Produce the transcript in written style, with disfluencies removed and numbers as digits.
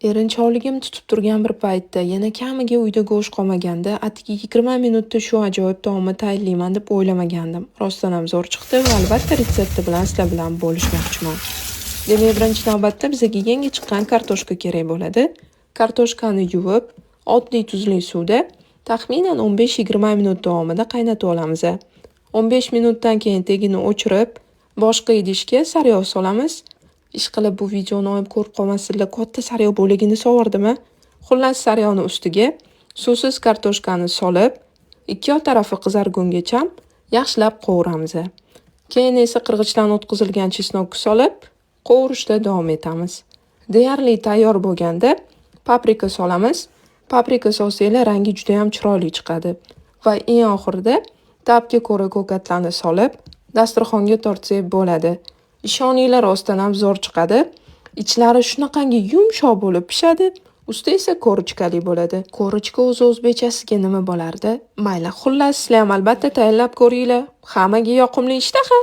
Erinchoqligim tutib turgan bir paytda, yana kamiga uyda go'sht qolmaganda, atigi 20 minutda shu ajoyib taomni tayyorlayman deb o'ylamagandim. Rostdan ham zo'r chiqdi va albatta retsepti bilan sizlar bilan bo'lishmoqchiman. Demak, birinchi navbatda bizga yangi chiqqan kartoshka kerak bo'ladi. Kartoshkani yuvib, oddiy tuzli suvda taxminan 15-20 minut davomida qaynatib olamiz. 15 minutdan keyin tagini o'chirib, boshqa idishga sariyog' solamiz. Ishqilib bu videoni oyim ko'rib qolmasinlar, katta sariyog' bo'lagini sovurdimi? Xullas, sariyog'ni ustiga suvsiz kartoshkani solib, ikki tarafi qizargungacha yaxshilab qovuramiz. Keyin esa qirg'ichdan o'tkazilgan chesnokni solib, qovurishda davom etamiz. Deyarli tayyor bo'lganda paprika solamiz. Paprika solsanglar rangi juda ham chiroyli chiqadi. Va eng oxirida ta'bga ko'ra ko'katlarni solib, dasturxonga tortsak bo'ladi. Ishoninglar, rostdan ham zo'r chiqadi. Ichlari shunaqangi yumshoq bo'lib pishadi, usti esa korочкали bo'ladi. Korочка o'zi o'zbekchasiga nima bo'lardi? Mayli, xullas, sizlar ham albatta tayyorlab ko'ringlar. Hammaga yoqimli ishtaha.